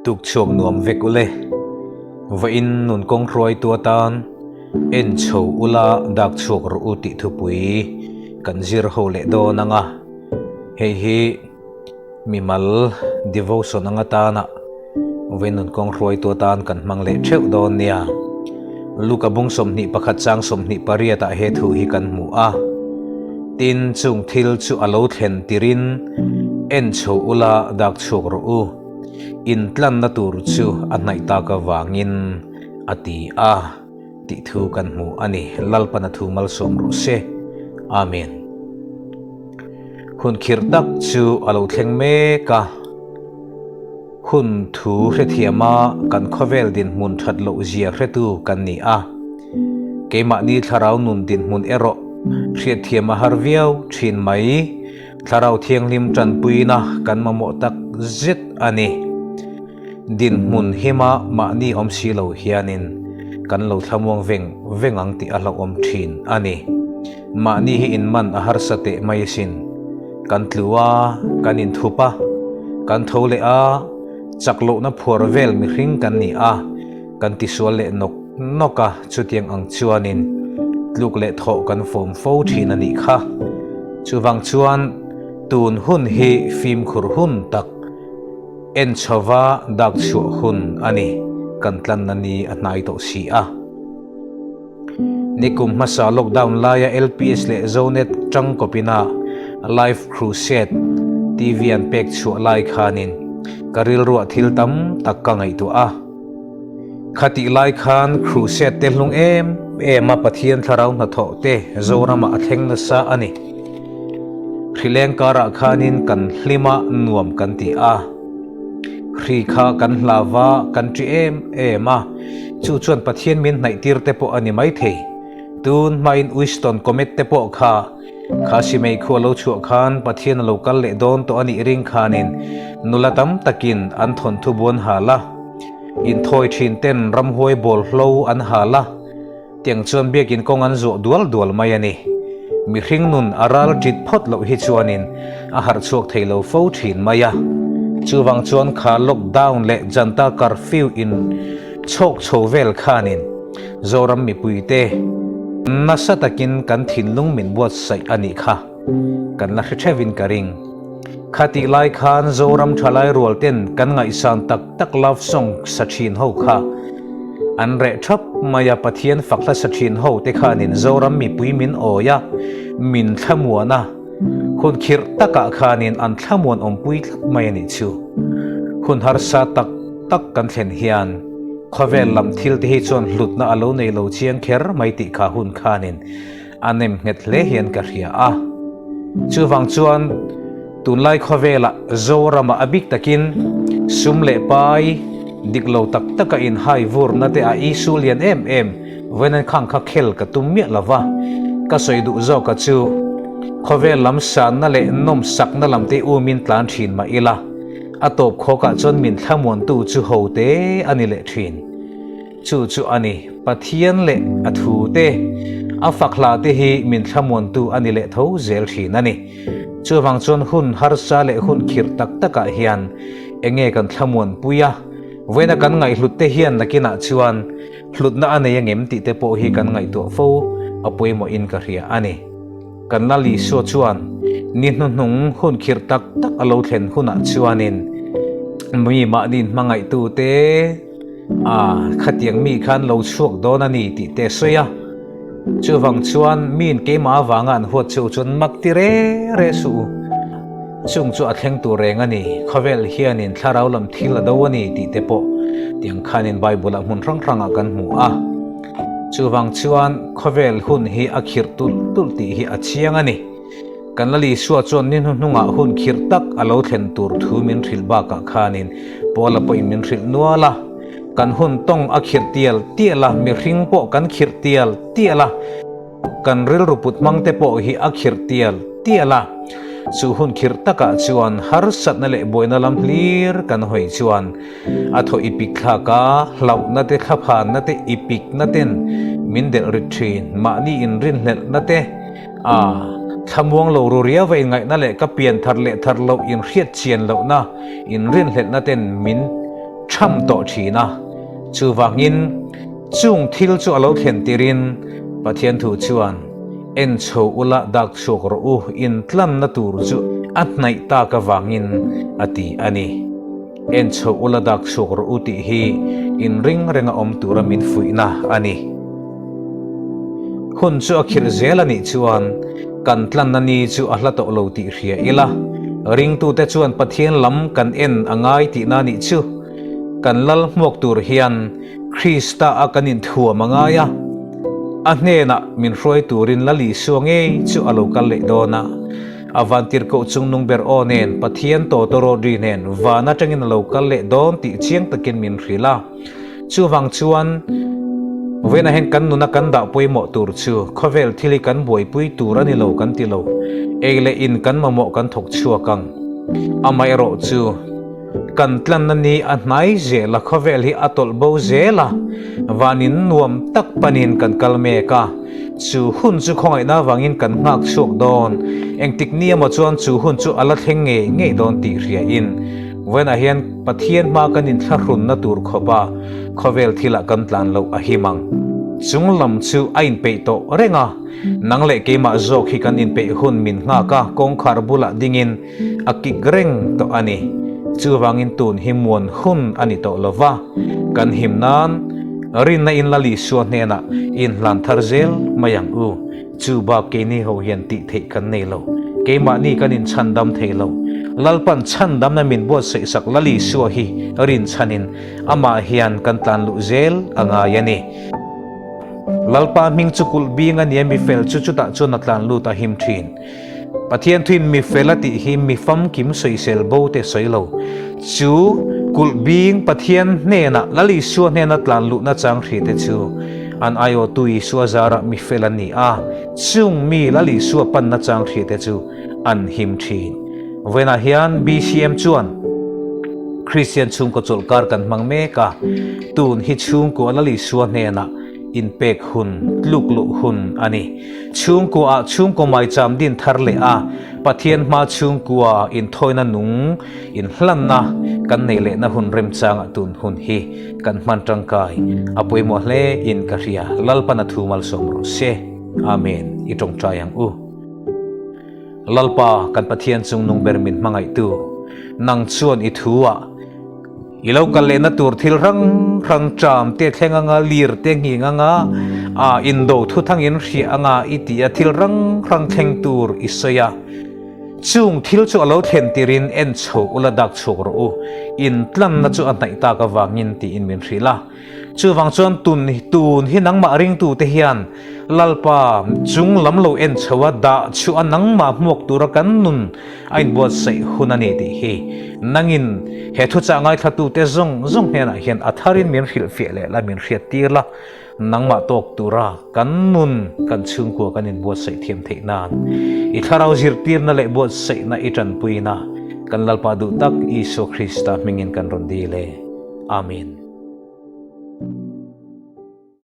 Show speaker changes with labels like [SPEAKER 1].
[SPEAKER 1] Tuk chhuak nuam vek ule. Vawiin nun kawng hruaitu atan en chho ula dak chhuak rawh u tih thupui kan zir ho leh dawn ang a. Hei hi mimal devotion ang atana vawiin nun kawng hruaitu atan kan hmang leh theuh dawn nia. Luka bung 21 chang 28 ah he thu hi kan hmu a. Tin, chung thil chu a lo thlen tirin en chho ula dak chhuak rawh u. Intlanna tur chu a hnaih tak avangin a ti a tih thu kan hmu a ni. Lalpan a thu malsawm rawh se. Amen. Hun khirh tak chu a lo thleng mek a. Hun thu hrethiama kan khawvel dinhmun that loh zia hretu kan ni a. Keimahni thlarau nun dinhmun erawh hriatthiam a har viau thin mai. Thlarau Thianghlim tanpuina kan mamawh tak zet a ni. Dinhmun hima mahni awm si lo hianin kan lo thlamuang veng veng ang tih a hlauhawm thin a ni. Mahni hi inman a harsa teh mai asin. Kan tlu a, kan inthup a, kan tho leh a, chak lohna phuar vel mihring kan ni a. Kan tisual leh nawk nawk a, chutiang ang chuanin tluk leh thawh kan fawm fo thin a nih kha. Chuvang chuan tun hun hi fimkhur hun tak en chhova dak chhuah hun a ni, kan tlanna ni a hnai tawh si a. Nikum hmasa lockdown laia LPS leh Zonet tangkawpina Live Crusade TV an pek chhuah lai khanin ka rilruah thil tam tak ka ngaihtuah a. Khatih lai khan Crusade te hlung em em a Pathian thlarau hnathawh te Zoramah a thleng nasa a ni. Hrileng karah khanin kan hlima nuam kan ti a. Hri kha kan hlau va, kan ṭi em em a, chu chuan Pathian min hnaih tir te pawh a ni maithei. Tun hmain Winston Comet te pawh kha, kha simei khu a lo chhuah khan Pathian a lo kal leh dawn tawh a nih ring khanin nula tam takin an thawnthu bu an hal a, inthawi ṭhin ten ramhuai bawlhlo an hal a. Tiang chuan biakin kawng an zawh dual dual mai a ni. Mihring nun a ral ṭit phawt loh hi chuanin a harh chhuak thei lo fo ṭhin mai a. Chuvang chuan kha lockdown leh janta curfew in chhawk chho vel khanin Zoram mipuite nasa takin kan thinlung min buatsaih a nih kha kan la hre ṭheuhin ka ring. Khatih lai khan Zoram thalai rual ten kan ngaihsan tak tak love song sa thin ho kha an reh thap mai a, Pathian fak hla sa thin ho te khanin Zoram mipui min awi a, min thlamuan a, hun khirh takah khanin an thlamuan awmpui tlat mai a nih chu. Hun harsa tak tak kan thlen hian khawvel lam thil te hi chuan hlutna a lo nei lo chiang kher mai tih kha hun khanin A nem nghet hle hian ka hria a. Chuvang chuan tunlai khawvelah Zoramah a bik takin sum leh pai dik lo tak taka inhai vurna te a isu lian em em vawiin khang kha khel ka tum miah lo va. Ka sawi duh zawka chu khawvel lam sanna leh nawmsakna lam te umin tlan thin mah ila a tawp khawkah chuan min thlamuantu chu ho te a ni leh thin. Chu chu a ni, Pathian leh a thu te, a fak hla te hi min thlamuantu a ni leh tho zel thin a ni. Chuvang chuan hun harsa leh hun khirh tak takah hian enge kan thlamuanpui a, vawiina kan ngaihhlut te hian nakinah chuan hlutna a nei angem tih te pawh hi kan ngaihtuah fo a pawimawhin ka hria a ni. Kan Lal Isua chuan ni hnuhnung hun khirh tak tak a lo thlen hunah chuanin mi mahni hmangaihtute, A, khatiang mi khan lo chhuak dawn a ni tih te a sawi a. Chuvang chuan miin keimah avanga an huat cheu chuan mak ti re re suh u. Chung chu a thleng tur reng a ni, khawvel hianin thlarau lam thil a do a ni tih te pawh tiang khanin Bible-ah hmun hrang hrangah kan hmu a. Chuvang chuan khawvel hun hi a khirh tulh tulh tih hi a chiang a ni. Kan Lal Isua chuan ni hnuhnungah hun khirh tak a lo thlen tur thu min hrilh bakah khanin Paula pawhin min hrilh nual a. Kan hun tawng a khirh tial tial a, mihring pawh kan khirh tial tial a, kan rilru put hmang te pawh hi a khirh tial tial a. Chu hun khirh takah chuan harsatna leh buaina lam hlir kan hawi chuan a thaw i pik thlak a, hlauhna te thlaphanna te i pikna ten min delh rit thin, mahni inrinhlelhna te, A, thlamuang lo ru riau va inngaihna leh ka pian thar leh thar loh inhriat chian lohna, inrinhlelhna ten min ṭham tawh ṭhin a. Chuvangin, chung thil chu a lo thlen tirin Pathian thu chuan, En chho ula dak chhuak rawh u, intlanna tur chu a hnaih tak avangin a ti a ni. En chho ula dak chhuak rawh u tih hi inring renga awm tura min fuihna a ni. Hun chu a khirh zel a nih chuan kan tlanna ni chu a hla tawh lo tih hria ila, ringtute chuan Pathian lam kan en a ngai tihna nih chu kan lal hmuak tur hian Krista a kan inthuam a ngai a, a hnenah min hruai turin Lal Isua ngei chu a lo kal leh dawn a. A vantirhkoh chungnung ber aw nen Pathian tawtawrawt ri nen van atangin a lo kal leh dawn tih chiang takin min hrilh a. Chuvang chuan vawiinah hian kan nuna kan dah pawimawh tur chu khawvel thil hi kan buaipui tur a ni lo kan ti lo. Ei leh in kan mamawh kan thawk chhuak ang. Amaherawh chu. Kan tlanna ni a hnai zel a, khawvel hi a tawlh bo zel a, vanin nuam tak panin kan kal mek a, chu hun chu khawngaihna avangin kan nghak chhuak dawn, engtik ni emaw chuan chu hun chu a la thleng ngei ngei dawn tih hriain vawiinah hian Pathian hma kan inthlahrunna tur khawpa khawvel thilah kan tlan loh a him ang. Chung lam chu a inpeih tawh reng a, nang leh keimah zawk hi kan inpeih hun min nghak a, kawngkhar bulah dingin A kik reng tawh a ni. Chuvangin tun hi muan hun a ni tawh lo va, kan him nan rinna in Lal Isua hnenah inhlan thar zel mai ang u. Chu bak keini ho hian tih theih kan nei lo. Keimahni kan inchhandam thei lo. Lalpan chhandamna min buatsaihsak Lal Isua hi rinchhanin amah hian kan tlan luh zel a ngai a ni. Lalpa hming chu kulh bing a nia mi fel chu chutah chuan a tlan lut a him thin. Pathian thuin mi fel a tih hi mi famkim sawisel bo te sawi lo. Chu kulh bing Pathian hnenah Lal Isua hnena tlan luhna chang hri te chu an aiawhtu Isua zarah mi fel an ni a, chung mi Lal Isua panna chang hri te chu an him thin. Vawiinah hian BCM chuan Kristian chhungkaw chawlhkar kan hmang mek a, tun hi chhungkua Lal Isua hnenah inpek hun, tluk luh hun a ni. Chhungkuaah chhungkaw maicham din thar leh a, Pathian hma chhungkua inthawina nung inhlanna kan neih lehna hun remchangah tun hun hi kan hman tangkai a pawimawh hle in ka hria. Lalpan a thu malsawm rawh se. Amen. I tawngtai ang u. Lalpa kan Pathian chungnung ber min hmangaihtu, nang chuan i thu ah I lo kal lehna tur thil hrang hrang ṭam te thleng anga, lir te nghing anga, a indo thuthang in hriah anga i ti a, thil hrang hrang thleng tur i sawi a. Chung thil chu a lo thlen tirin en chho ula dak chhuak rawh u, intlanna chu a hnaih tak avangin tiin min hrilh a. Chuvang chuan tun tun hi nangmah ringtute hian Lalpa chung lam lo en chho a, dah chhuah a nangmah hmuak tura kan nun a inbuatsaih hun a ni tih hi nangin he thuchah ngaithlatute zawng zawng hnenah hian a tharin min hrilhfiah leh la, min hriattir la, nangmah tawk tura kan nun kan chhungkua kan inbuatsaih thiam theih nan i thlarau zirtirna leh buatsaihna i tanpuina kan Lalpa duh tak Isua Krista hmingin kan rawn dil e. Amen.